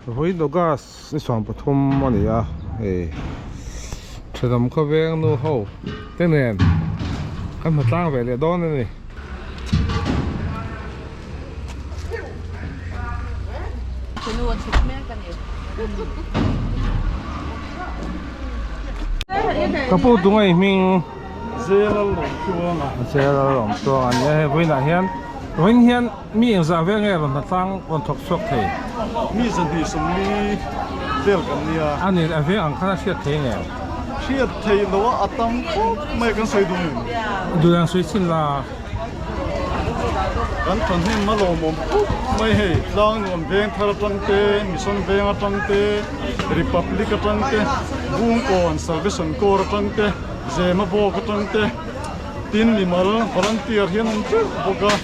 Vawiin August ni 13 a ni a, hei thenawm khawveng nu ho te nen kan hmu tlang ve leh dawn a ni. Ka pu tunga i hming Zelalawmtluanga. Zelalawmtluanga a ni a, hei vawiinah hian vawiin hian Mi engzah vel nge rawn hnatlang rawn thawk chhuak thei? Mi 240 vel kan nia. A ni, a veng ang khan a hriat thei nge? Hriat thei lo a, a tam khawp mai kan sawi dun. Dun ang sawi chin la. Kan thahnem a lawmawm khawp mai hei, Tlangnuam veng thar atang te, Mission veng atang te, Republic atang te, Bungkawn Salvation Corps atang te, Zemabawk atang te, tin mimal volunteer hian an teuh bawk a.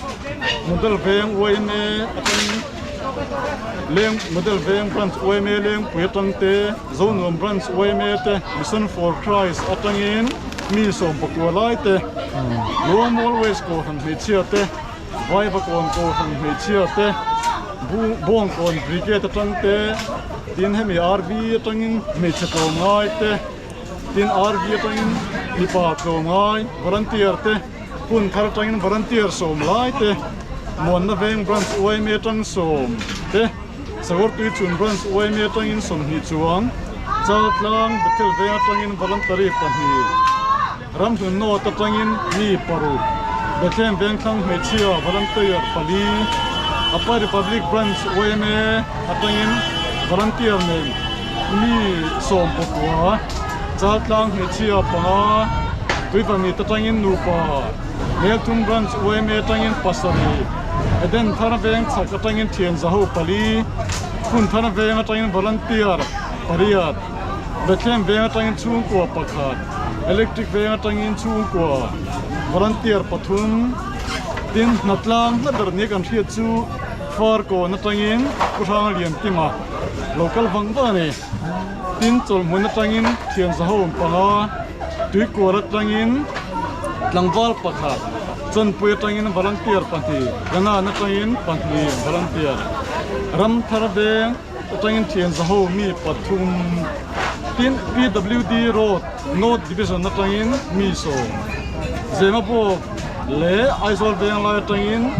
Model veng yma atangin leng model veng branch yma lengpui atang te Zonuam branch yma te Mission for Christ atangin mi 19 lai te Luangmual West Kohhran hmeichhia te Vaivakawn Kohhran hmeichhia te Bawngkawn Brigade atang te tin hemi RV atangin hmeichhe tlawmngai te tin RV atangin mipa tlawmngai volunteer te. Hun thar atangin volunteer 10 lai te, Muanna Veng Branch yma atang 10 te, Sakawrtuichhun Branch yma atangin 20 chuang, Chaltlang Bethel Veng atangin voluntary pahnih, Ramhlun North atangin mi paruk, Bethlehem Vengthlang hmeichhia volunteer pali, Apa Republic Branch yma atangin volunteer nen mi 19, Chaltlang hmeichhia panga, Tuivani atangin nupa, Melthum Branch yma atangin pasarih, Eden Thar Veng chhak atangin thian zaho pali, Phun Thar Veng atangin volunteer pariat, Bethlehem Veng atangin chhungkua pakhat, Electric Veng atangin chhungkua volunteer pathum, tin hnatlang hla ber nia kan hriat chu Farkawn atangin Pu Hranga Liankima lo kal vang vang a ni. Tin chawlhmun atangin thian zahawm panga, tuikual atangin tlangval pakhat, chawnpui atangin volunteer pahnih, Kanan atangin pahnih volunteer, Ramthar veng atangin thian zaho mi pathum, tin PWD Road North Division atangin mi 10, Zemabawk leh Aizawl Venglai atangin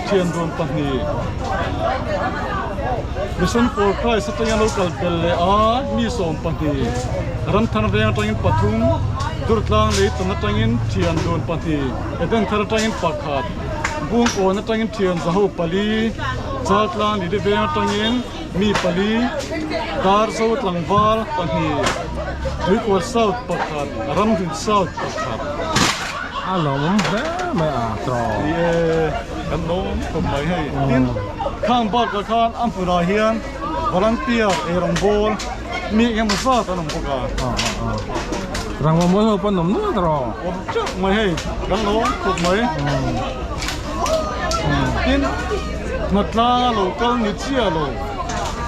thian dun pahnih, Mission for Christ atangin lo kal bel leh a mi 12, Ramthar veng atangin pathum, Durtlang Leitan atangin thian dun pahnih, Eden thar atangin pakhat, Bungkawn atangin thian zaho pali, Chaltlang Lili veng atangin mi pali, Darzo tlangval pahnih, Tuikual South pakhat, Ramhlun South pakhat. A lawmawm hle mai a tawng. Ni e, kan lawm khawp mai hei. Tin, khang bakah khan a hmunah hian volunteer eirawngbawl mi eng emaw zat an awm bawk a. Rangvamual ho pawh an awm nual ta rawh. Awm teuh mai hei, kan lawm khawp mai. Tin, hnatlanga lo kal ni chiah lo,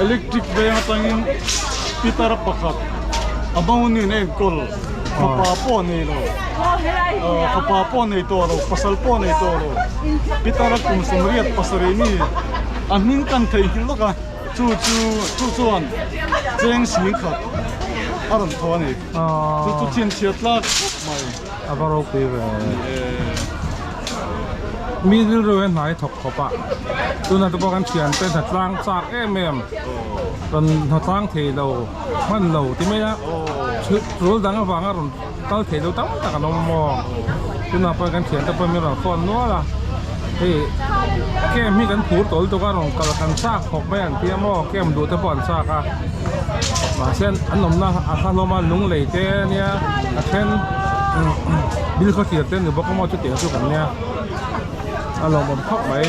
electric veng atangin pitar pakhat a bawngnin a enkawl. Fapa pawh nei lo, fapa pawh nei tawh lo, pasal pawh nei tawh lo, Pitara kum 87 mi a hming kan theihnghilh lawk a, chu chu chu chuan cheng 10,000 a rawn thaw a ni. Chu chu thinchhiat tlak khawp mai. A va ropui ve. Mi rilru hian hnai thawk khawp a, tunah te pawh kan thiante hnatlang chak em em, rawn hnatlang thei lo. Hman lo ti mai a, tul dang avanga rawn kal thei lo tam tak an awm a maw? Tunah pawh kan thiante pawh min rawn phone nual a, hei camp hi kan phur tawl tuk a rawn kal kan chak khawp mai an ti a maw, camp duh te pawh an chak a, mahse an awmna a hla hlawm a lunglei te ania a then bil khawthlir te ni bawk a maw chutiang chu kan nia a lawmawm khawp mai.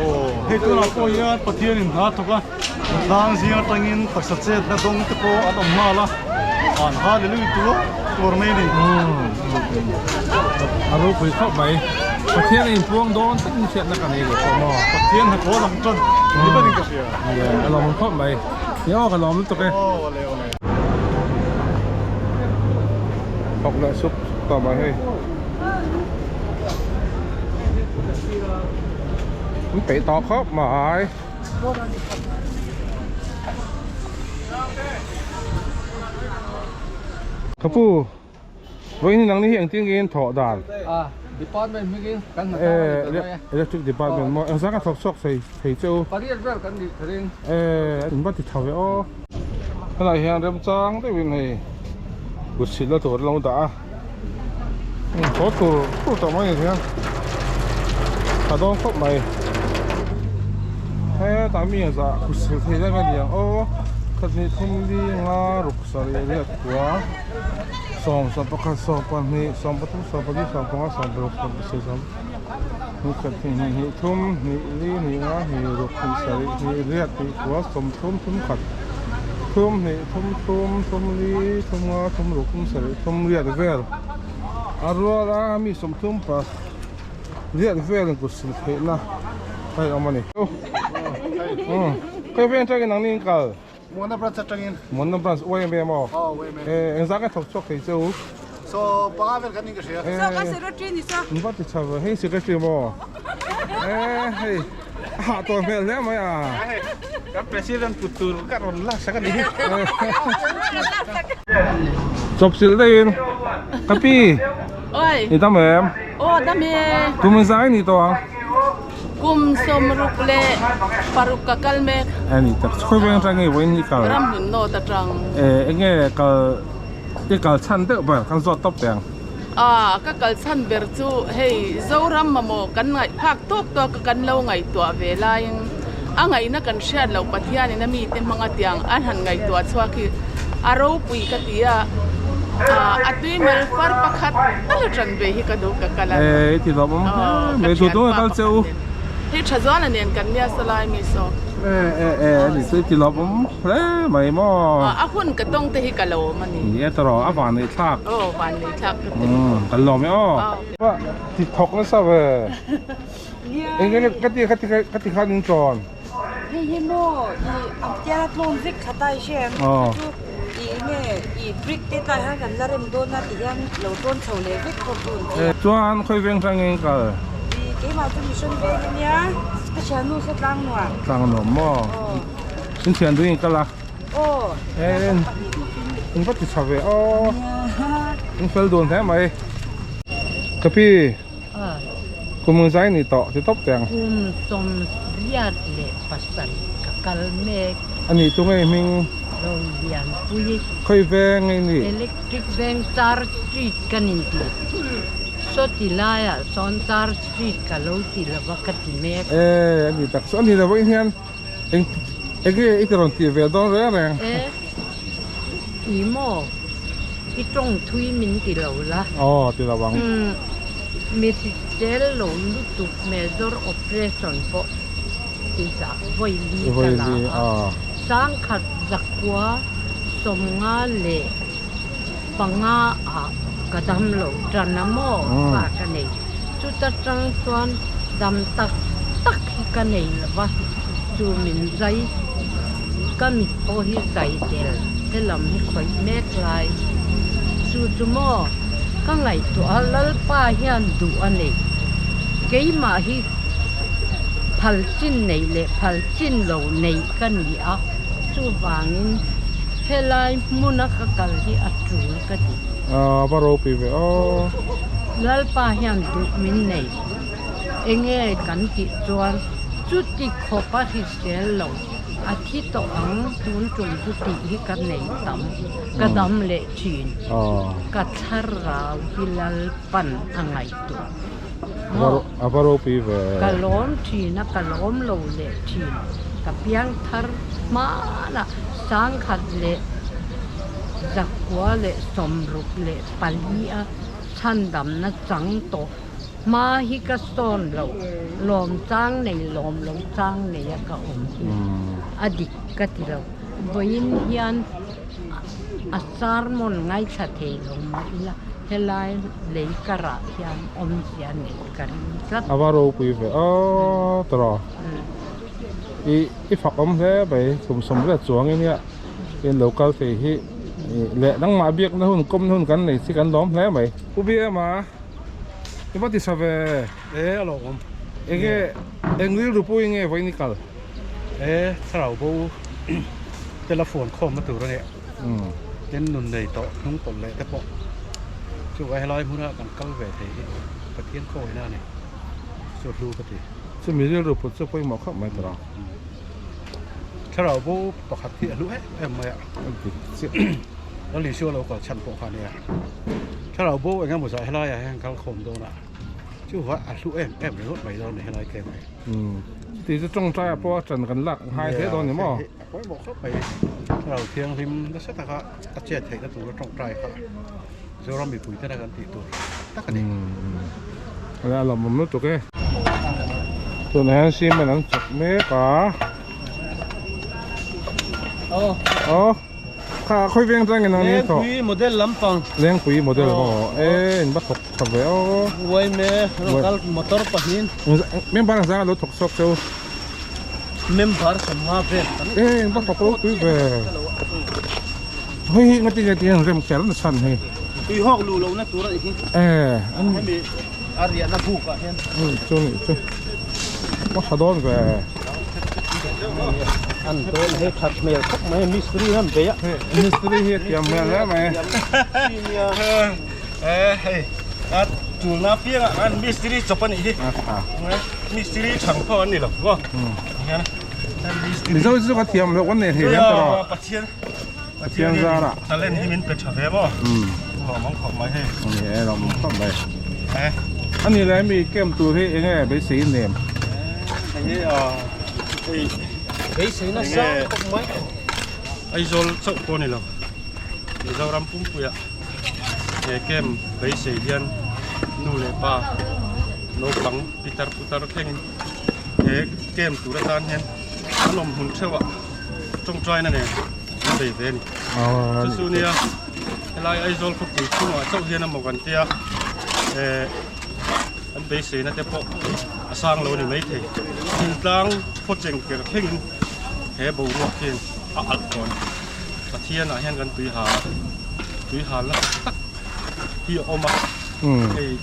Aw hei tunah pawh hian Pathianin hna a thawk a. Tlang zing atangin taksa chetna dawng te pawh an awm nghal a, an hallelujah tuar tuar mai a ni. A ropui khawp mai. Pathian a inpuang dawn takin hriatna ka nei ve pawh maw? Pathian hnathawh a lang tan ni berin ka hria. A lawmawm khawp mai. Ni aw ka lawm lutuk e. Aw awle awle. Thawk leh sup tawh mai hei. An peih tawh khawp mai. Ka pu, vawiin nang ni hi engtin nge in thawh dan? A, department hmingin kan hna tlang a ni ta mai a. Electric department maw? Engzah ka thawk chhuak thei thei che u? Pariat vel kan nih ka ring. E, in va ti tha ve aw. Helai hian remchang deuhin hei kut silna tur an lo dah a. Haw tur tur tawh mai ni hian a dawn khawp mai hetah mi zah kut sil thei deuh a ni ang aw khat hnih thum li nga ruk sarih riat kua sawm sawm pakhat sawm pahnih sawm pathum sawm pali sawm panga sawm paruk sawm pasarih sawm hnih khat hnih hnih hnih thum hnih li hnih nga hnih ruk hnih sarih hnih riat hnih kua sawm thum thum khat thum hnih thum thum thum li thum nga thum ruk thum sarih thum riat vel a rual a mi sawmthum pa riat vel in kut sil theih na hei awm a ni khawi veng atangin ang ni in kal Muana branch atangin Muana branch YMA maw aw YMA eh engzah nge thawk chhuak thei che u so panga vel kan ning ka hria so ka secretary ni so in va ti chho ve hei secretary maw eh hei a hah tawh hmel hle mai a kan president put tur ka rawn lak sak a ni hi chawp silh deuhin ka pi oi i dam em aw dam e kum engzah nge ni tawh ang Kum sawmruk leh paruk ka kal mek. A ni tak khawi veng atang nge vawiin i kal? Ramhlun North atang. Eh enge kal i kal chhan deuh ber kan zawt tawp teh ang. Ah ka kal chhan ber chu hei Zoram mamawh kan ngaih phak tawk tawk a kan lo ngaihtuah ve laiin a ngaihna kan hriat loh Pathianin a mite hmanga tiang an han ngaihtuah chhuak hi a ropui ka ti a, a tui mal far pakhat tal a tan ve hi ka duh ka kal a. Eh i ti lawm awm hle mai duh duh a kal che u. Hei tha zuala nen kan nia salai mi saw. Eh eh eh ani chu i ti lawm awm hle mai maw. A hun ka tawng te hi ka lawm a ni. Ni e tawrh a van neih thlak. Aw van neih thlak ka ti. Kan lawm e aw. Ti thawk nasa ve. Eng nge ka ti ka ti ka ti khan in chawn. Hei hi maw i ang tiara tlawm vek khat a i hre ang chu i enge i brick te tlai han kan la rem dawn a ti hian lo tawn chho leh vek khawp dawn che. Chuan khawi veng hrang nge in kal? I keimah chu mission veng ania ka thiannu saw tlang nuam. Tlang nuam maw? In thian duh in kal a? Aw. In va ti chho ve aw. In fel dun hle mai. Ka pi. Kum zai ni tawh ti tawp teh ang. Kum sawmriat leh pasarih ka kal mek. A nih chu ngei hming. Rolianpui. Khawi veng ngei ni? Electric veng Char Street ka nin tih. Sawti laiah sawn Char Street ka lo ti lova ka ti mek. E a ni tak chu a ni lo vawiin hian eng enge i ti rawn tih ve dawn reng reng. E i maw i tawng thui min ti lo la. Aw ti lo ang. Umm mi hrisel lo lutuk major operation pawh i zah vawi li ka la a. Sangkhat zakua sawmnga leh panga ah ka dam lo tan a maw fa ka nei. Chuta tang chuan dam tak tak hi ka nei lo va, chu min zai ka mit pawh hi zai tel helam hi khawih mek lai. Chu chu maw ka ngaihtuah a Lalpa hian duh a nei. Keimah hi phal chin neih leh phal chin lo neih ka ni a, chuvangin helai hmuna ka kal hi a tul ka ti. A va ropui ve aw. Lalpa hian duh min nei. Enge kan tih chuan chuti khawp a hrisel lo a thi tawh ang tun tum chu tih hi ka nei tam. Ka dam leh thin. Ka thlarau hi Lalpan a ngaihtuah. Maw? A va ropui ve. Ka lawm thin a, ka lawm lo leh thin. Ka piang thar hmanah sangkhat leh zakua leh sawmruk leh pali a chhandamna chang tawh hma hi ka sawn lo, lawm chang nei lawm lo chang nei a ka awm hi a dik ka ti lo. Vawiin hian a sermon ngaithla thei lo mah ila helai lei karah hian awmzia nei ka ring tlat. A va ropui ve aw tawrh i i fak awm hle mai kum sawmriat chuang in nia in lo kal thei hi leh nangmah biakna hun kawmna hun kan nei chi kan lawm hle mai. Pu Biama i va ti sa ve. E a lawm. Enge eng rilru pawh enge vawiin i kal? E thlarau bo te la phone khawmna tur a nia. Tin nun nei tawh hnung tawlh leh te pawh chu a helai hmuna kan kal ve thei hi Pathian khawina a ni chu hlu ka ti. Chumi rilru put chu pawimawh khawp mai tawh ang. Thlarau bo pakhat hi a hlu em em mai a. A dik chiah. Lal Isua lo kal chhan pawh kha a nia. Thlarau bo eng emaw zah helaiah hian kal khawm dawn a, chuva a hlu em em ringawt mai dawn a ni helai kem hi. Chuti chu tawngtai ah pawh a ṭan kan lak ngai hle dawn ni maw? A pawimawh khawp mai. Thlarau thianghlim nasa taka a chet theihna tura tawngtai kha Zoram mipui tena kan tih tur tak a ni. A lawmawm lutuk e. Tunah hian cement an chawk mek a. Aw. Kha khawi veng tangin ang ni thawk. Lengpui model lampang. Lengpui model maw? E in va thawk tha ve aw. Uaime rawn kal motor pahnih. Member ang zanga lo thawk chhuak cheu. Member sawmnga vel kan. E in va thawk ropui ve. Hei hi ngati nge tiang rem kher na chhan hei. Tui hawk luh lohna tur a nih hi. E an hemi a riahna buk ah hian. Chu nih chu. Va tha dawn ve. An dawn hei that hmel khawp mai mistri hian bei a. Mistri hi a thiam hmel hle mai. E hei a tulna piang ah khan mistri chawp a nih hi. Mistri chhang pawh an ni lo maw. Mizo chu ka thiam loh kan nei thei hle tawh a. Pathian Pathian zara. Talent hi min pe tha ve maw. Lawmawm khawp mai hei. Ni e lawmawm khawp mai. Ani leh mi camp tur hi enge beisei nem. Hei hi hei beisei nasa khawp mai. Aizawl chauh pawh ni lo. Mizoram pumpuia he camp beisei hian nu leh pa naupang pitar putar thlengin he camp tur atan hian an awm hmun theuhah tawngtaina nen an bei ve a ni. Chu chu nia helai Aizawl khawpui chhungah chauh hian a maw kan tia eh an beiseina te pawh a sang lo a ni maithei. Thingtlang khawcheng ker thlengin he boruak hian a alh tawh a ni. Pathianah hian kan tui hal a, tui hal nasa tak hi a awm a, hei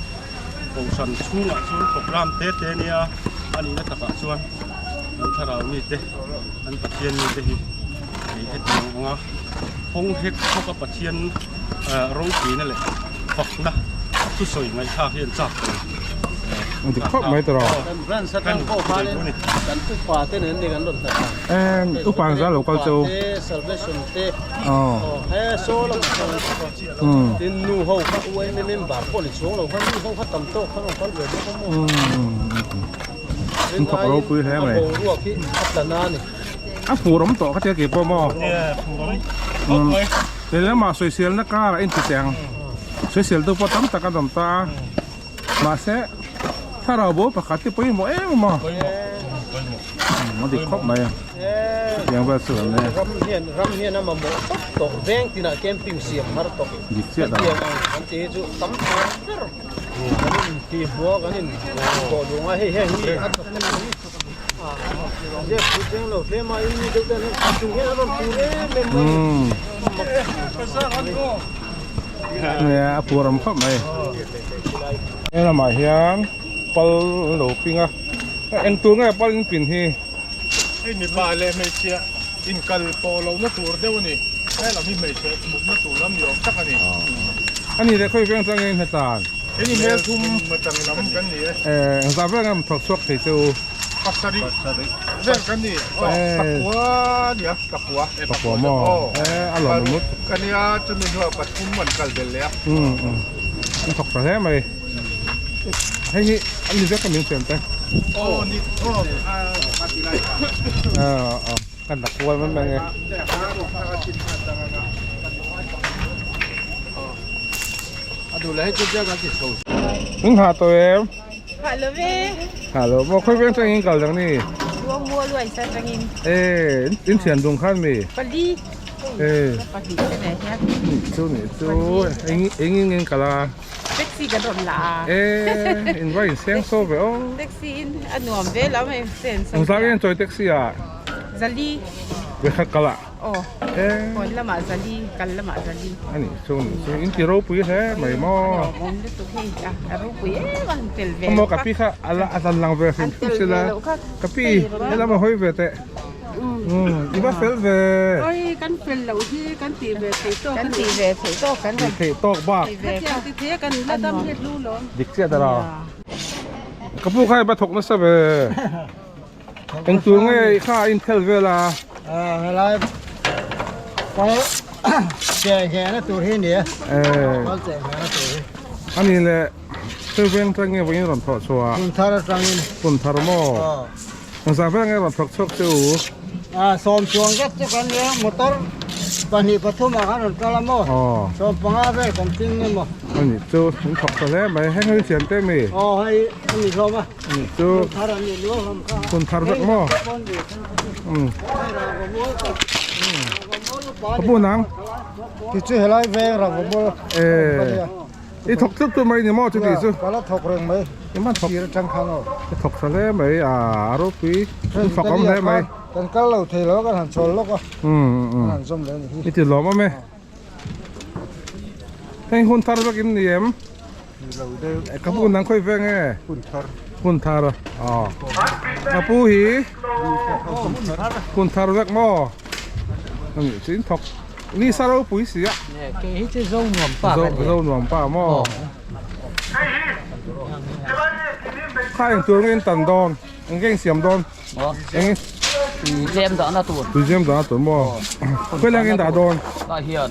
Kohhran chhungah chuan program te te nia a nihna takah chuan an thlarau mite an Pathian mite hi hei hetiang anga hawng hek hawk a Pathian ropuina leh fakna thusawi ngaihthlak hi an chak tawh a ni. Dik khawp mai tawh. Kan branch atang pawh khanin kan upa te nen ni kan rawn hlat ang. Upa ang zan lo kal chu. Upa te salvation te. He saw lamah sawn. Tin nu ho kha UMA member pawh ni chuang lo kha nu ho kha tam tawk kha rawn kal ve bawk a maw. An thawk ropui hle mai. A boruak hi a tla na a ni. A fur awm tawh kha tia kei pawh maw. Khawp mai. Leh lamah sawiselna karah in ti teh ang. Sawisel tu pawh tam tak an awm ta a. Mahse thlarau bo pakhat hi pawimawh em a maw. A dik khawp mai a. Tiang vel chu an e. Ram hian ram hian a mamawh tawp tawh veng tinah camping siam har tawh. Dik chiah dah. Hetiang ang kan tih hi chu tam thar ber kan in ti hmuh a kan in kawh duh ngai hei heng hi a thawk em em zep thu cheng lo tlem a in mi deuh te an chung hian a rawn pur em em mai. Nia a pur awm khawp mai. He lamah hian pal an lo ping a eng tur nge pal in pin hi. Hei mipa leh hmeichhia inkal pawh lohna tur deuh a ni. He lam hi hmeichhe mutna tur lam ni awm tak a ni. A ni leh khawi veng atangin hetan. Hei ni hmel thum lam kan ni e. Engzah vel nge thawk chhuak thei che u? Pasarih vel kan ni. Pakua a nia, pakua. Pakua maw? A lawm awm lut. Ka nia chumi hnuah pathum an kal belh leh a. An thawk tha hle mai. Hei hi a ni vek a min fiam te. Aw ni aw a ti lai kha. Aw kan la kual mai mai nge. A duh leh hei chu chiang kan ti chho. Min nghah tawh em? Nghah lo ve. Nghah lo maw khawi veng tangin kal dang ni? Luangmual luai sa tangin. Eh in thian dung khan mi? Pali. Eh. Pahnih te nen hian. Ni chu ni chu eng eng in kal a. Taxi kan rawn la a. Eh in va in seng so ve aw. Taxi in a nuam ve lo mai sen so. Eng zar nge chawi taxi ah? Zali. Ve khat kal ah. Aw. Eh. Hawn lamah zali kal lamah zali. A nih chu ni chu in ti ropui hle mai maw. Awm lutuk hei a a ropui em a han tel ve Maw ka pi kha a la a lan lang ve hrim hrim sila. Ka pi helam a hawi ve teh. I va fel ve. Oi kan fel loh hi kan tih ve theih tawk kan tih ve theih tawk kan tih theih tawk bak. Khatiang ti thei a kan la dam hi hlu lawm. Dik chiah ta lo. Ka pu kha i va thawk nasa ve. Eng tur nge i kha a inphel vel a? Helai pal cheng nghehna tur hi a ni a. Pal cheng nghehna tur hi. A ni le, Sirveng atang nge vawiin rawn thawh chhuah? Hun thar atangin. Hun thar maw? Engzah vel nge rawn thawk chhuak che u? Sawm chuang zet chu kan nia, motor pahnih pathum ah khan rawn kal a maw? 15 vel kan tling emaw? A nih chu, in thawk ta hle mai. Heng hi thian te mi? Aw hei a ni hlawm a. Chu hun thar vek maw? Ka pu nang? Ti chu helai veng Rangvamual I thawk tluk tluk mai ni maw chuti chu? Ka la thawk reng mai. I man thawk. Sir atang khan aw. I thawk tha hle mai a a ropui in fak awm hle mai. Kan kal lo thei lo a kan han chawl lawk a. Kan han zawm leh a ni hi. I ti lawm awm e. Heng hun thar vek in ni em? Ka pu nang khawi veng e? Hun thar. Hun thar aw. Ka pu hi hun thar vek maw? Ani chu in thawk ni sa ropui si a. Kei hi chu zo nuam pa ka ni. Zo nuam pa maw? Kha eng tur nge in tan dawn? Eng nge in siam dawn? Eng tui zem dahna tur. Tui zem dahna tur maw? Khawi leng in dah dawn? Tah hian.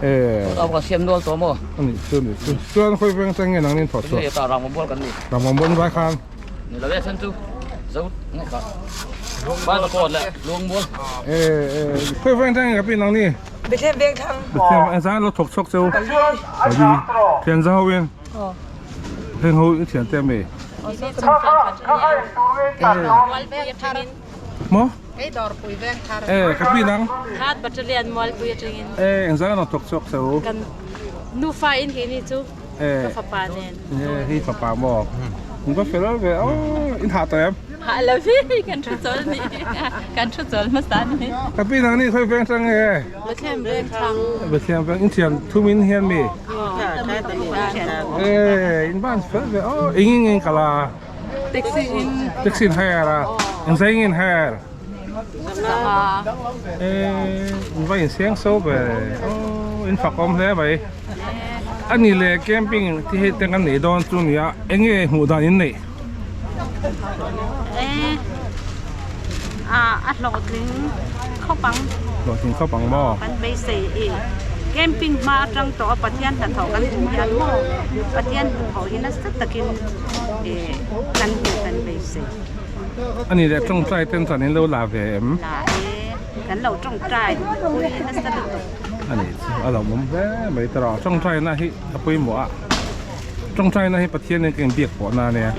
Eh. Tah ka siam nual tawh maw? Ani chu ni chu. Chuan khawi veng atang nge nang nin thawh chhuah? Hei tah Rangvamual kan ni. Rangvamual ni vai khan. Ni lo e then chu zo nge kha. Vai Bakawt leh Luangmual. Eh eh khawi veng atang nge ka pi nang ni? Bethlehem veng thlang. Bethlehem veng zan lo thawk chhuak cheu. Pali. Pali. Thian za ho in. Heng ho i thian te ami? Maw? Eh ka pi nang. Khat battalion Mualpui atangin. Eh engzah nge thawk chhuak che u? Kan nufa in hi ni chu ka fapa nen. Eh hei fapa maw? In va fel ve aw in hah tawh em? Hah lo hi kan thu chawl ni kan thu chawl hmasa ni. Ka pi nang ni khawi veng atang nge? Bethlehem veng thlang. Bethlehem veng in thian thum in hian mi? Eh in ban fel ve aw eng eng eng kala? Taxi in. Taxi in hire a eng zai eng in hire? Sanga. Eh in va in siang so ve aw in fak awm hle mai. Ani leh camping te hi te kan nei dawn chu nia eng nge hmuh dan in neih? Eh a hlawhtling khawp ang. Hlawhtling khawp ang maw? Kan beisei i camping hma atang tawh a Pathian hnathawh kan hmuh hian maw Pathian hnathawh hi nasa takin eh kan hmuh kan beisei. Ani leh tawngtai ten chuan in lo la ve em? La e kan lo tawngtai pui nasa lutuk. Ani chu a lo awm hle mai ta rawh tawngtai na hi a pawimawh a tawngtai na hi Pathian in ka inbiak pawh na ania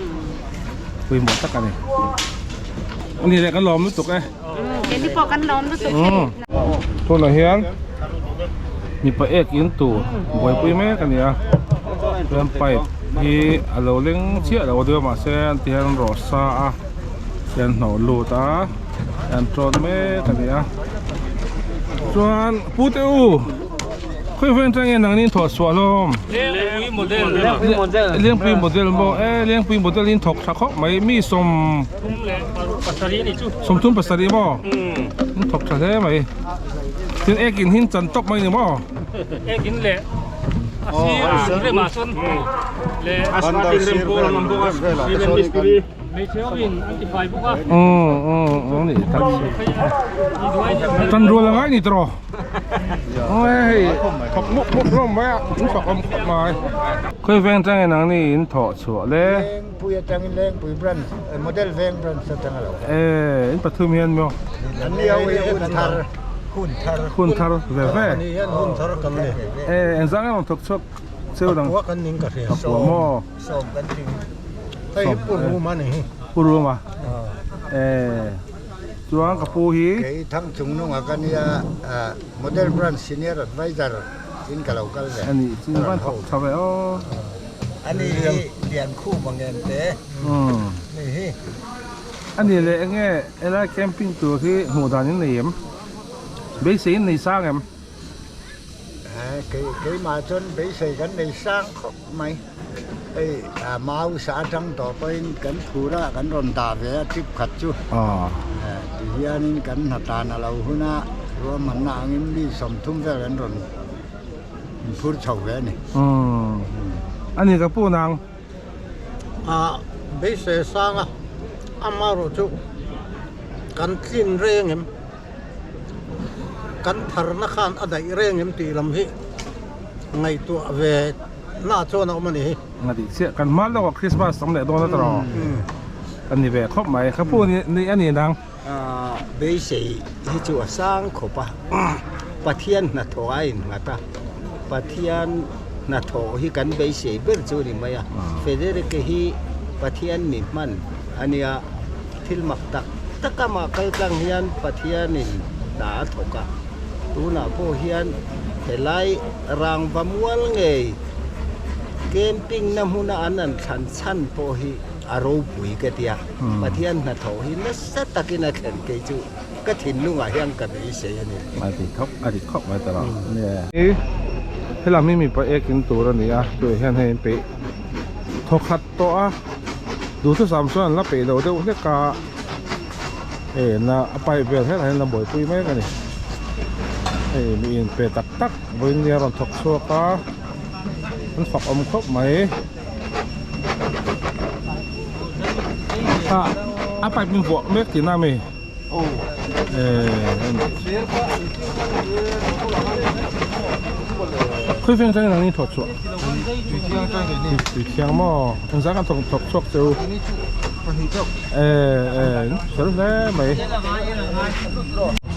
pawimawh tak a ni ani leh kan lawm lutuk e keini pawh kan lawm lutuk tunah hian mipa ek in tur buaipui mek a ni a chuan pipe hi a lo leng chiah lo deuh a mahse an ti hian an rawh sa a an hnawh lut a an tawn mek a ni a chuan pu te u khawi veng atang nge nangni in thawh chhuah hlawm Lengpui model Lengpui model maw e Lengpui model in thawk tha khawp mai mi sawm thum leh pasarih a ni chu sawmthum pasarih maw in thawk tha hle mai tin ek in hin chan tawp mai ni maw ek in leh a sir rem ah sawn leh a starting rem pawl an awm bawk a cement mistiri Tan rual a ngai ni tawh rawh hei thawk mup mup hlawm mai a in fak awm khawp mai khawi veng atangin nang ni in thawh chhuah le Lengpui atangin Lengpui branch model veng branch atang a lo e in pathum hian maw an ni ho hi hun thar hun thar hun thar ve ve ani hian hun thar kan ni e engzah nge rawn thawk chhuak cheu dang pakua kan ning ka hria pakua maw sawm kan tling hei hi pu ruma ni hi pu ruma eh chuan ka pu hi kei thang chung nunga ka nia model branch senior advisor in ka lo kal ve ani chu van thawk tha ve aw ani hi lian khum ang em te ni hi ani leh enge helai camping tur hi hmuh dan in nei em beisei in nei sang em Keimah chuan beisei kan nei sang khawp mai. Hei mau sa atang tawh pawhin kan phur a kan rawn dah ve a trip khat chu. Tihianin kan hnatlan a lo hun a, ruahmanna angin mi 30 vel kan rawn inphur chho ve a ni. Umm. A ni ka pu nang. A beisei sang a, amaherawhchu kan tlin reng em? Kan tharna khan a daih reng em tih lam hi ngaihtuah ve na chuan a awm a ni hi. Nga tih chiah kan hma lawkah Christmas tam leh dawn a tawh a ni ve khawp mai ka pu ni a ni nang. Beisei hi chu a sang khawp a, Pathian hnathawh a innghat a, Pathian hnathawh hi kan beisei ber chu a ni mai a, Federick hi Pathian mi hman a nia, thil mak tak tak amah kal tlang hian Pathianin hna a thawk a, tunah pawh hian helai rangva mual ngei camping na hmuna an an thlan chhan pawh hi a ropui ka ti a, Pathian hnathawh hi nasa takin a thlen kei chu ka thinlungah hian ka beisei a ni. A ti khawp a ti khawp mai ta lo nia. Helam hi mipa ekin tur a ni a, tuiah hian hei an peih thawkhat tawh a, duhthusam chuan an la peih lo deuh hlek a, hei an la a pipe vel hetah hian an la buaipui mek a ni. Hei mi inpe tak tak vawiin a rawn thawk chhuak a, an fak awm khawp mai. Ah a pipe min vuah mek tihna a mi? Khawi veng atangin an inthawh chhuah? Tui thiang maw? Engzah kan thawk thawk chhuak che u? Eh eh fel hle mai.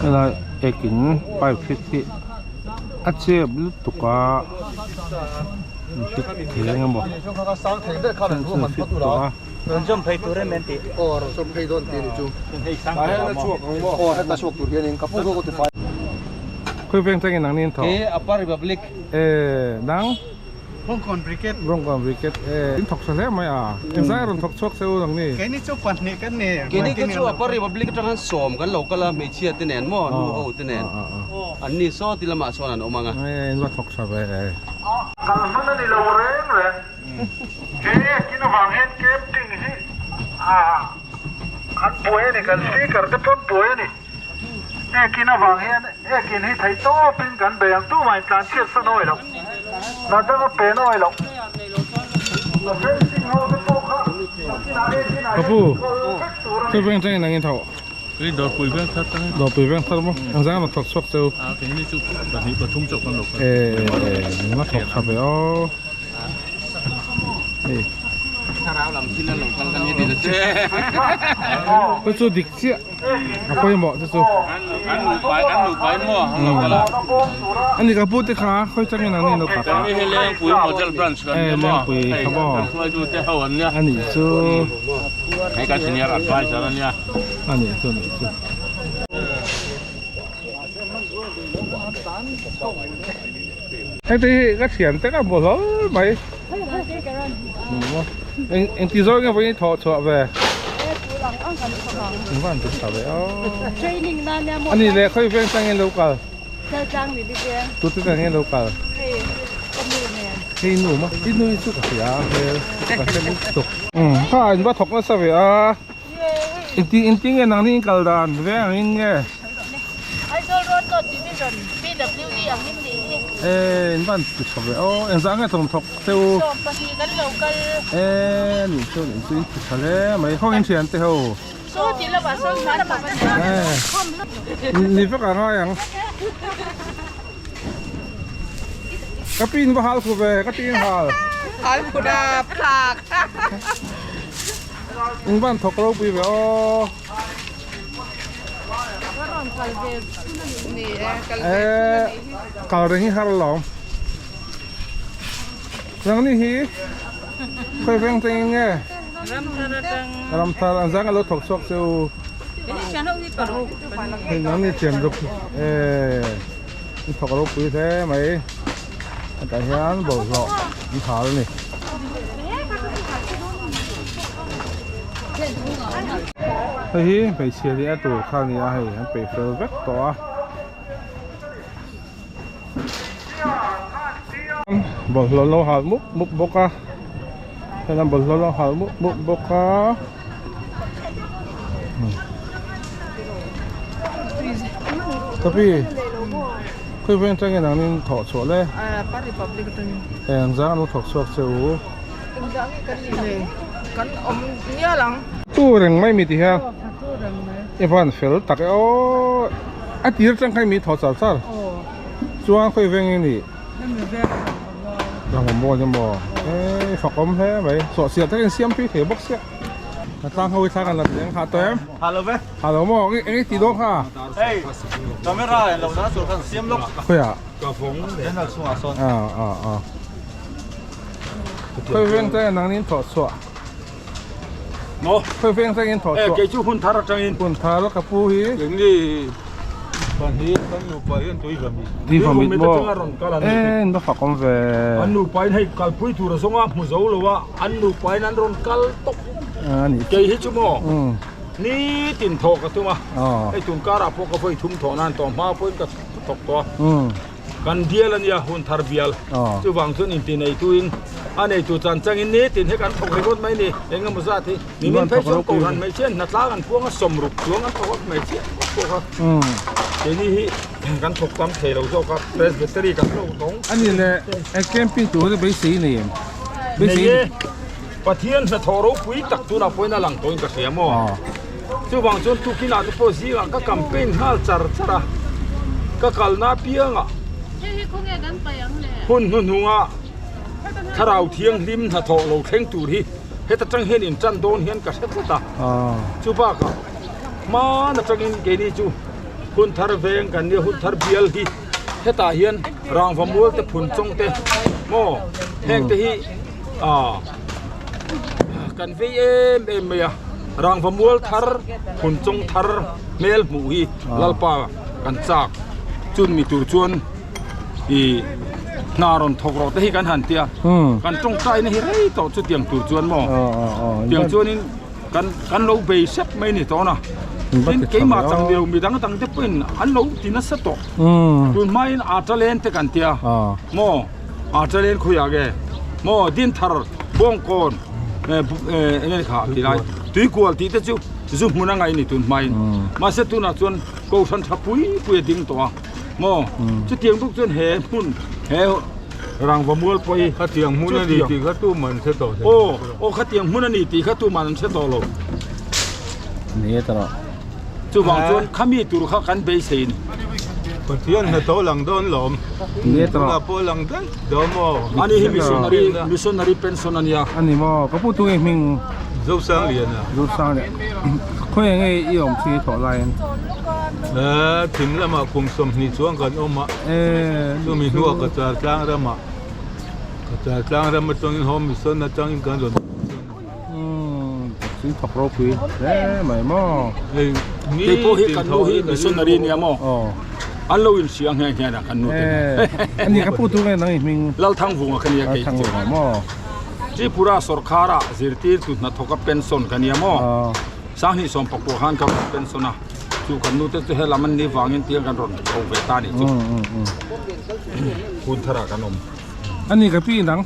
Helai ekin pipe fit hi a chep lutuk a fit thei engemaw fit tawh a. Rawn zawm phei tur em em tih? Aw rawn zawm phei dawn tih a ni chu. Hei sang thei a maw? Aw heta chhuak tur hianin ka pu kha ka ti fai. Khawi veng tangin nang ni in thaw? Ke Upper Republic. Eh nang? Bawngkawn Brigade. Bawngkawn Brigade eh in thawk tha hle mai a. Engzai rawn thawk chhuak che u nang ni? Keini chu pahnih kan ni. Keini te chu Upper Republic atang han sawm kan lo kal a hmeichhia te nen maw nu ho te nen an ni saw ti lamah sawn an awm ang a. Eh in va thawk tha ve eh. Kal hman a ni lo reng reng. He ekin avang hian camping hi an buai a ni, kan speaker te pawn buai a ni. Ekin avang hian ekin hi theih tawpin kan bei ang tumah in tlan chhiat san awi loh, hna danga pen awi loh. A fencing ho te pawh kha nakinah ekinah hian enkawl vek tur a ni. Ka pu, veng tangin ang in tho. Kei Dawrpui veng thar tangin. Dawrpui veng thar maw? Engzah nge maw thawk chhuak che u? A keini chu pahnih pathum chauh kan lo kal. Eh, min thawk tha ve aw. Hei. Thlarau lam thil a lo kal kan ni dil che. Chu chu dik chiah. A pawimawh chu chu. An nupa an nupa in maw an lo kal a. Ani ka pu te kha khawi changin an ni lo kha. Kan ni hi Lengpui Model Branch kan nia maw. Lengpui kha maw. Kan hruaitu te ho an nia. Ani chu. Hei kan senior advisor a nia. Ani chu ani chu. Hei te hi ka thian te ka hmu hlawl mai. Eng eng ti zawng nge vawiin thawh chhuah ve? Eng van ti tha ve aw. Ani leh khawi veng tangin lo kal? Tu te tangin lo kal? Hei nu maw? I nu hi chu ka hria a hmel ka hre lutuk. Kha in va thawk nasa ve a. Inti inti nge nang ni in kal dan veng ang in nge? Aizawl Road North Division PWD ang in nih hi. Eh in van ti tha ve aw engzah nge thawm thawk che u? 12 kan lo kal. Eh nih chu nih chu in ti tha hle mai khaw in thian te ho. Saw ti lamah sawn hman thawk a ni. Eh ni vek a ngai ang. Ka pin va hal khu ve ka tin hal. Hal khu dap thlak. In van thawk ropui ve aw. Eh, kal reng hi har alawm. Nang ni hi khawi veng teng nge? Ramthar an zang alo thawk chhuak che u. Hei nang ni thian ruk eh in thawk ropui hle mai. Hetah hian bawlhhlawh an hal a ni. Hei hi hmeichhia leh a tur kha a ni a hei an peih fel vek tawh a. Bawlhhlawh lo hal mup mup bawk a helam bawlhhlawh lo hal mup mup bawk a. Kapi khawi veng atangin an in thawh chhuah le? Pa Republic atangin. Eng zang an lo thawk chhuak che u? Eng zang hi kan ni nei kan awm mial ang. Tu reng mai mi ti hian i van fel tak e aw a tir atang khan mi thawh char char chuan khawi veng i nih? Rang maw emaw e fak awm hle mai sawhchiah takin siam phei thei bawk sia a tlang ho hi thla kan la tih ang kha tawh em ha lo ve ha lo maw eng i tih dawn kha hei camera en lo na tur khan siam lawk khawiah ka vawng channel chungah sawn a a a khawi veng te nang nin thawh chhuah maw khawi veng te in thawh chhuah e kei chu hun thar atangin hun thar ka pu hi eng ni pahnih kan nupa hian tui va mi tui va mit maw e in va fak awm ve an nupa in hei kalpui tur a zawnga hmu zo lo a an nupa in an rawn kal tawp kei hi chu maw ni tin thawh ka tum a hei tun karah pawh ka vawi thum thawh nan tawh hma pawhin ka thawk tawh a. Kan bial a nia, hun thar bial. Chuvang chuan inti neituin a neitu chan changin nitin hi kan thawk ringawt mai ni. Eng emaw zat hi nimin phei chuan Kohhran hmeichhia hnatlang an puang a, sawmruk chuang an thawk a, hmeichhia an thawk a. Keini hi kan thawk tam thei lo zawk a, Presbytery kan lo dawng. A ni le, camping tur hi beisei nei em? Nei e, Pathian hnathawh ropui tak tunah pawhin a lang tawhin ka hria maw? Chuvang chuan tukinah te pawh zingah ka campaign nghal char char a, ka kalna apiangah hun hnuhnunga thlarau thianghlim hnathawh lo thleng tur hi heta tang hian in tan dawn hian ka hre tlat a. Chu bakah hman atangin keini chu hun thar veng kan nia hun thar bial hi hetah hian rangva mual te phun chawng te maw heng te hi ah kan vei em em mai a rangva mual thar phun chawng thar hmel hmuh hi lalpa kan chak chun mi tur chuan ih hna rawn thawk rawh te hi kan han tia kan tawngtai na hi rei tawh chu tiang tur chuan maw tiang chuanin kan kan lo bei sep mai ni tawh na tin keimah chang ni lo midang dang te pawhin an lo ti nasa tawh tun hmain a talen te kan tia maw. A talen khawiah nge maw Dinthar Bawngkawn eng nge kha ti lai Tuikual tih te chu zu hmun a ngaih a ni tun hmain mahse tunah chuan Kohhran tha pui pui a ding tawh a maw chutiang bawk chuan he hmun he Rangva mual pawh hi Khatiang hmun a ni tih kha tuman an hre tawh lo. Aw aw khatiang hmun a ni tih kha tuman an hre tawh lo. Ni e ta rawh. Chuvang chuan khami tur kha kan beisei a ni. Pathian hnathawh lang dawn lawm. Tunah pawh lang daih dawn maw? Ani hi missionary missionary pension a nia. A ni maw? Ka pu tu nge hming? Zosangliana. Zosangliana. Khawi nge i awm chi thawh laiin? Eh, thim lamah kum 20 chuan kan awm a. Eh, chumi hnuah ka char tlang ramah ka char tlang ram atangin home mission atangin kan rawn Sin thawk ropui hle mai maw. Kei pawh hi kan nu hi missionary nia maw. An lo in hria nghe nghe na kan nu te. Ani ka pu tu nge nang i hming. Lalthangvunga ka nia kei. Lalthangvunga maw. Tripura sorkara zirtirtu hnathawka pension ka nia maw. Sanghnih sawm pakua khan ka rawn pension a, chu kan nu te chu helam an ni vangin tiang kan rawn tho ve ta a nih chu. Hun tharah kan awm. Ani ka pi nang.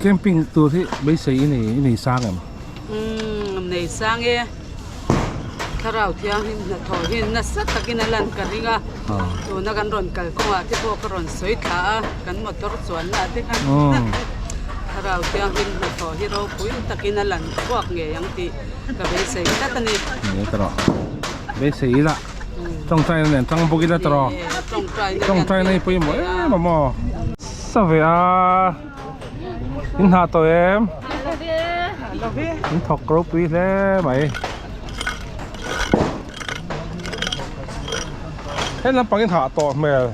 Camping tur hi beisei i nei i nei sang em? Umm nei sang e. Thlarau thianghlim hnathawh hi nasa takin a lan ka ring a. Tuna kan rawn kal kawngah te pawh ka rawn sawi thla a, kan motor chuanna te kha Thlarau thianghlim hnathawh hi ropui takin a lan chhuak ngei ang tih ka beisei tlat a ni. Ni e tawrh. Beisei ila. Tawngtaina nen tang bawk ila tawrh. Tawngtaina hi pawimawh em a maw. Sa ve a. In hah tawh em? In thawk ropui hle mai. He lampang in hah tawh hmel.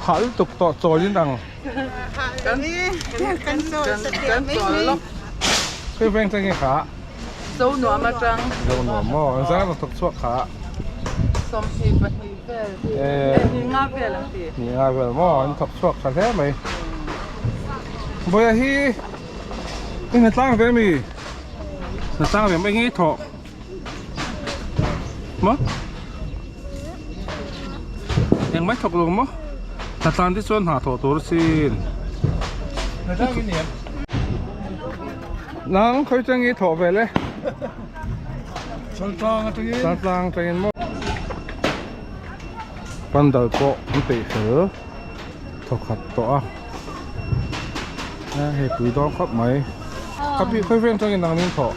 Hah lutuk tawh chawl in ang. Khawi veng chang nge kha? Zo nuam atang. Zo nuam maw? An zar rawn thawk chhuak kha. 22 vel. Eh, ni nga vel an ti. Ni nga vel maw? An thawk chhuak tha hle mai. Bawiha hi i hnatlang ve mi? Hnatlang ve mai ngei thawh. Maw? Eng mai thawk lo maw? Hnatlan te chuan hna thawh tur asin. Hnatlang i ni em? Nang khawi chang i thawh vel e. Chaltlang atangin. Chaltlang atangin maw? Pandal pawh an peih fel thawkhat tawh a hei pui dawn khawp mai ka pi khawi veng tangin nang ning thawh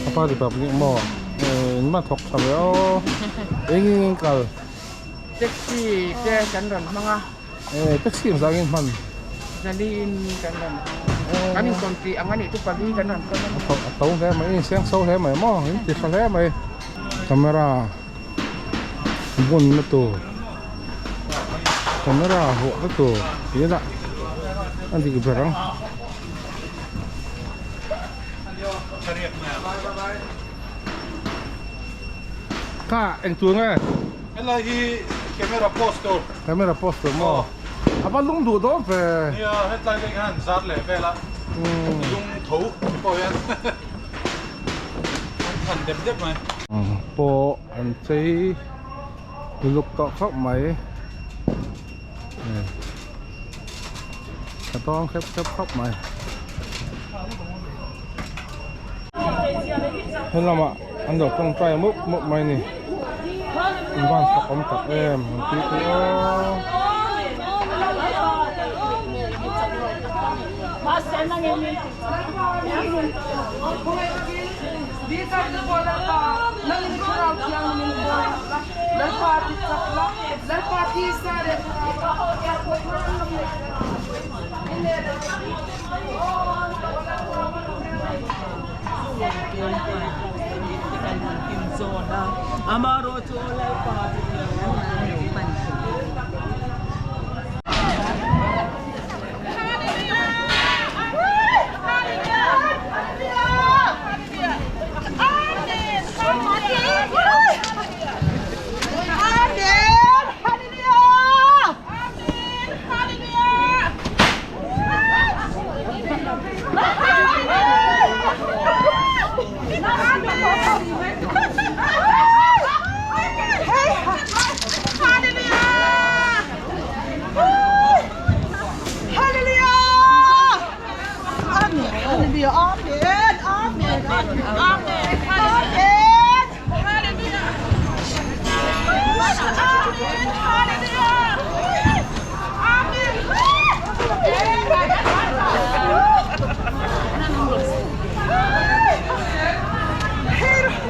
apa republic maw in ma thawk tha ve aw eng eng in kal taxi te kan rawn hmang a eh taxi ang zangin hman zali in kan rawn kan in sawm tih ang anih chu pali kan rawn kal a thawk a to hle mai in seng so hle mai maw in ti tha hle mai camera bun na tur camera vuah na tur tih ila a dik ber ang. Kha eng tur nge? Helai hi camera post tur. Camera post tur maw? A va lung duh dawn ve. Nia hetlai veng hian zar leh vel a lung tho pawh hian an than dep dep mai. Pawh an chei uluk tawh khawp mai ka dawng hrep hrep khawp mai he lamah an lo tawngtai mup mup mai a ni an van fak awm tak em an tih te aw.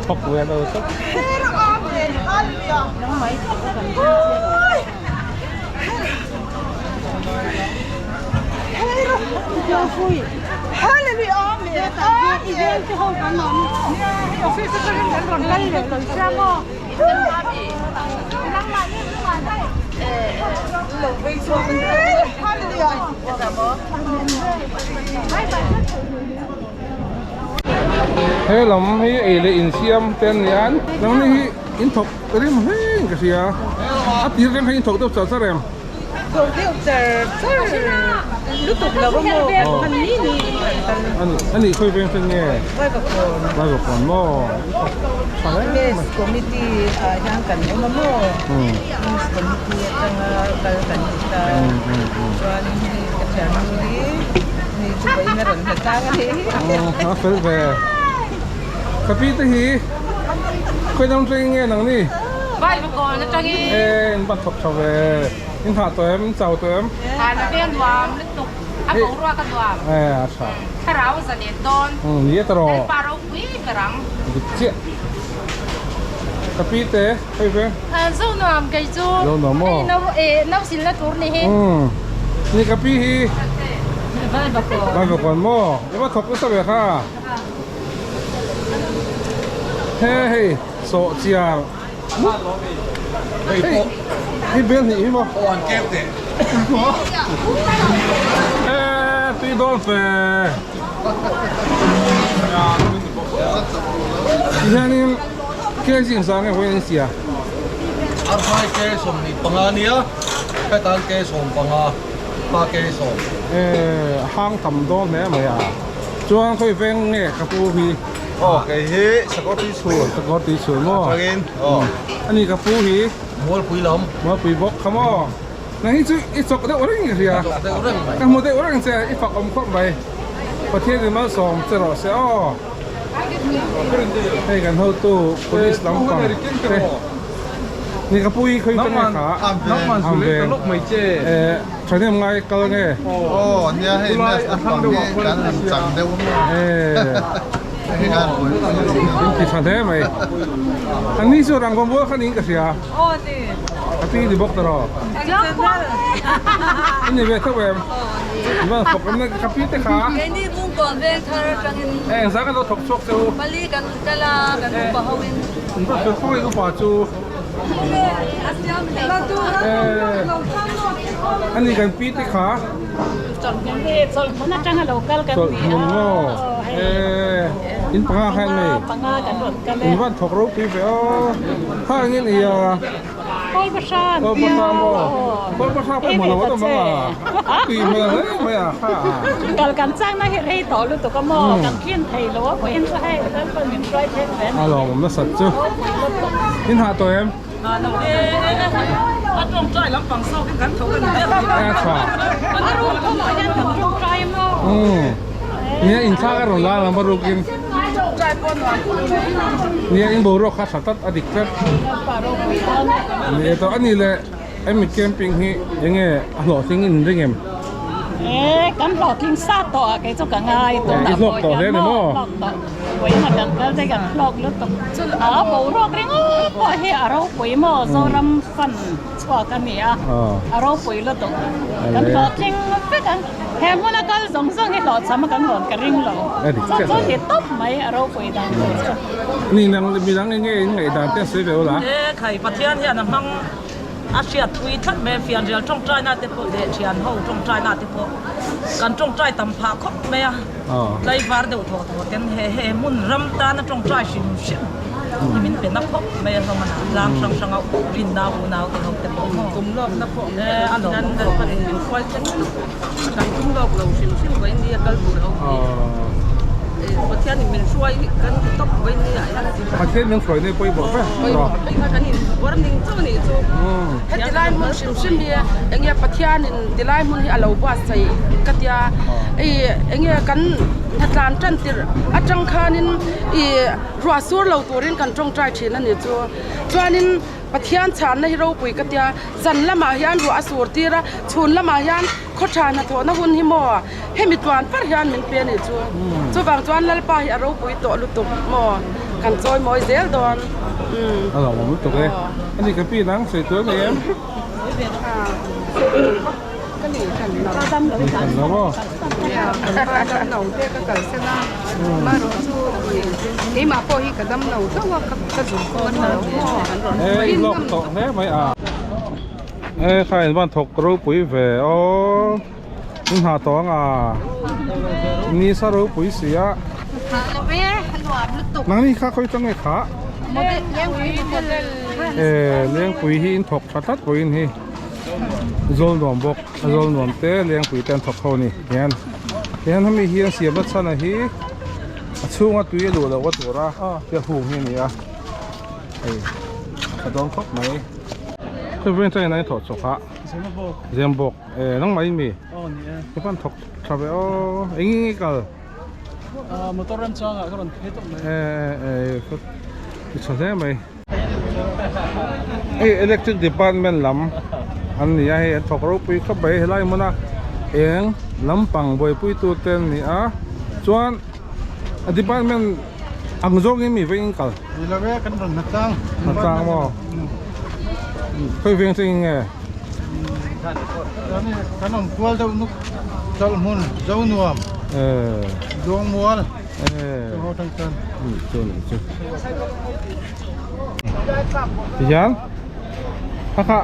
Thawk ve lo tlat. He lam hi ei leh insiam te an ni a nangni hi in thawk rim hle in ka hria a tir reng kha in thawk deuh char char em? Thawk deuh char char lutuk lo a maw hman ni ni in kan kal. A nih khawi veng ten nge? Vaivakawn. Vaivakawn maw? Tha hle mai. Mess committee ah hian kan awm a maw? Mess committee atanga kal kan ni ta. Chuanin hei ka thiannu hi mi chu vawiin a rawn hla tlang a ni. A fel ve. Ka pi te hi khawi dang thleng nge nang ni? Vaivakawn atangin. E in va thawk tha ve. In hah tawh em? In chau tawh em? Hah na ve a nuam lutuk. A boruak a nuam. E a tha. Thlarau za let dawn. Ni e tawh. Lalpa ropui ber ang. Dik chiah. Ka pi te hei ve. Zo nuam kei chu. Zo nuam maw? Hei nau e nau sil na tur ni hi. Ni ka pi hi. Vaivakawn. Vaivakawn maw? I va thawk nasa ve kha. He hei sawh chiar. Hei hi bel hnih hi maw? Aw an kep teh. E tui dawn fe. Tihianin kg engzah nge vawiin an sia? Arhai ke 25 ania, hetan ke 15, pa ke 10. E hang tam dawn hle mai a. Chuan khawi veng nge ka pu hi? Aw kei hi Sakawr tui chhun. Sakawr tui chhun maw? Atangin aw. Ani ka pu hi? Mualpui lam. Mualpui bawk kha maw? Nang hi chu i chawk deuh reng i hria. Chawk deuh reng mai. Ka hmu deuh reng che i fak awm khawp mai. Pathian in malsawm che rawh se aw. Hei kan hotu police lampang te. Ni ka pui khawi ta nge kha. Nangman zu leh ta lawk mai che. Eh, thahnem ngai kal nge. Aw, nia hei mes a pang hi kan han chang deuh a maw. Eh. In ti tha hle mai. An ni chu rangva mual kha niin ka hria. Aw ni. A pi ni bawk ta rawh. In ni ve theuh em? In van fawk em na ka pi te kha. Keini Bungkawn veng thar atangin. Eh, engzah kan lo thawk chhuak che u. Pali kan kal a, kan upa ho in. In va fel khaw in upa chu. Eh, ani kan pi te kha. Chawlhmun atanga lo kal kan ni a. Chawlhmun maw? Eh, in panga khan mai. Panga kan rawn kal e. In van thawk ropui ve aw. Kha engin i a. Kawl Pasha an Kawl tia. Pasha maw? Kawl Pasha pawh hmu lo a awm ang a. Tui hmel hle mai a kha. Kal kan changna hi rei tawh lutuk a maw? Kan thlin thei lo a pawhin chu hei Lalpan min hruai thleng ve A lawmawm nasat chu. In hah tawh em? Hah lo e. A tawngtai lampang zawkin kan tho a ni deuh. A tha. A rum thawmah hian kan tawngtai maw? Nia inthlak a rawn la lam a rukin. Nia in boruak kha tha tlat a dik tlat. Ni e tawh a ni le hemi camping hi enge a hlawhtling in ring em? E kan hlawhtling sa tawh a kei chu ka ngai tunah pawh hian maw hlawk tawh vawiin a kan kal te kan hlawk lutuk a boruak ringawt pawh hi a ropui maw Zoram fan chhuak a ni a a ropui lutuk kan hlawhtling vek ang he hmuna kal zawng zawng hi hlawhchham a kan rawn ka ring lo chuan chu ni tawp mai a ropui dan tur chu. Ni nang midang enge in ngaihdan te sawi ve ula. E khai Pathian hian a hmang a hriat pui tlat mai a fianrial tawngtai na te pawh leh thian ho tawngtai na te pawh kan tawngtai tam phah khawp mai a tlaivar deuh thaw thaw ten he he hmun ram tana tawngtai hrim hrim hi min pe na khawp mai a hlawm a tlang hrang hrang a rinna unau te ho te pawh maw tum lawk na pawh a lawm nan Lalpan in min hruai thleng lutuk kan tum lawk lo hrim hrim vawiin a kal tur ho hi Pathian in min hruai kan ti tawp vawiin ah hian Pathian min hruai nei pawimawh ber pawimawh kha kan in warning chu ni chu heti lai hmun hrim hrim hi enge Pathian in ti lai hmun hi a lo buatsaih ka tia enge kan hnatlan tan tirh atang khanin ih Ruah sur lo turin kan tawngtai thin a ni chu. Chuanin Pathian chhanna hi ropui ka tia, zan lamah hian ruah a sur tir a, chhun lamah hian khawtha hnathawhna hun hi maw hemi tluan par hian min pe a ni chu. Chuvang chuan Lalpa hi a ropui tawh lutuk maw kan chawi mawi zel dawn. A lo awm lutuk e. A ni ka pi nang sawi tur a ni em? Ka ni kan lo. Kan lo maw? Kan pa dam lo te ka kal sen a, marawh chu keimah pawh hi ka dam lo hlauh a, ka zun pawh a tha lo maw. E i lawk tawh hle mai a. E kha in van thawk ropui ve aw. In hah tawh ang a. Ni sa ropui si a. Hah lo e, a nuam lutuk. Nangni kha khawi tang nge kha? Lengpui model. E Lengpui hi in thawk tha tlat pawhin hi. Zawl nuam bawk a zawl nuam te lengpui te an thawk ho ni hian hian hemi hi an siamna chhan a hi a chhunga tui a luh loh a tur a tia hung hi a ni a hei a dawn khawp mai hei veng chuan in thawh chawk a zem bawk e nangmah in mi i pan thawk tha ve aw eng nge kal motor remchangah ka rawn phei tawp mai e e i tha hle mai. Hei electric department lam an ni a hei an thawk ropui khawp mai helai hmuna eng lampang buaipui tu te an ni a chuan a department ang zawngin mi veng in kal Ni lo e kan rawn hnatlang hnatlang maw khawi veng che in nge kan awm kual deuh nuk chawlhmun Zonuam Luangmual. Tihian kha kha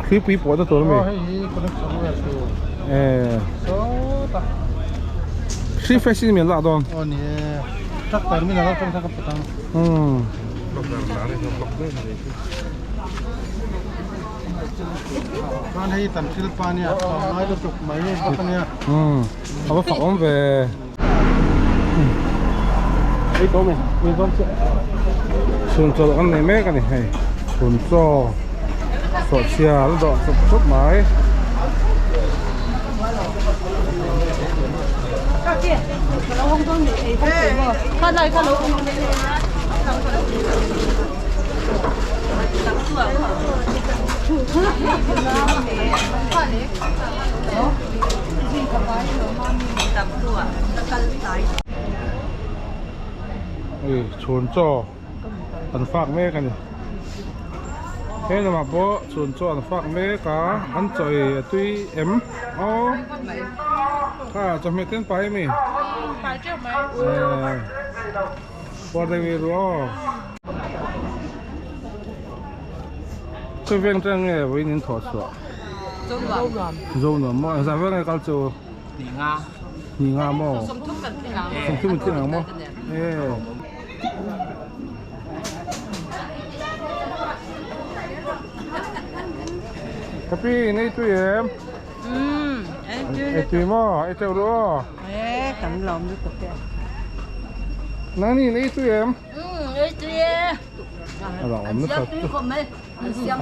hlipui pawh na tur a mi hri fresh in min lak dawn a va fak awm ve. Chhun chawlh kan nei mek a ni hei chhun chaw sawhchhia an dawh chawp chawp mai. Ui chhun chaw an fak mek a ni he lamah pawh chhun chaw an fak mek a an chaw ei a tui em aw kha chawhmeh te an pai ami eh puar deuh i ru aw. Khawi veng te nge vawiin in thawh chhuah? Zonuam. Zonuam maw? Engzah vel nge kal chu? Hnih nga. Hnih nga maw? Sawmthum kan tling ang. Sawmthum in tling ang maw? Eh. Happy nei tui em? Ei tui. Ei tui maw? Ei teuh ru aw. Eh, kan lawm lutuk e. Nangni nei tui em? Ei tui e. A lo awm nasa chu.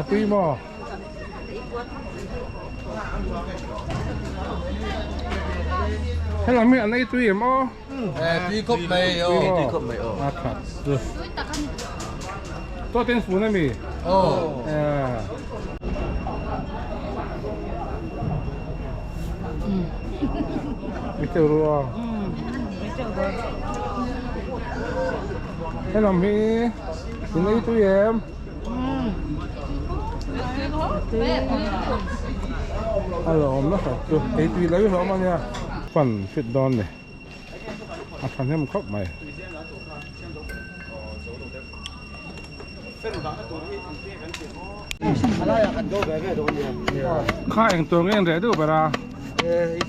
A tui maw? Hello mi an ei tui em aw? Tui khawp mai aw. Tui khawp mai aw. A that chu. Chaw ten fun ami? Aw. Ei teuh ru aw. He lam hi in ei tui em? A lawm nasa chu ei tui lo hlawm a nia. Fan fit dawn ni a thahnem khawp mai. Kha eng tur nge an reh deuh ber a?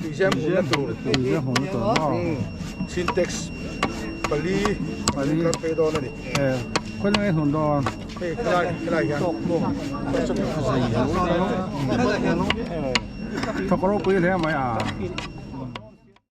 Tuizem hmunna tur. Tuizem hmunna tur maw? Sintex pali pali kan pe dawn a ni. Khawi nge hnun dawn? Hei helai helai hian. Thawk ropui hle mai a.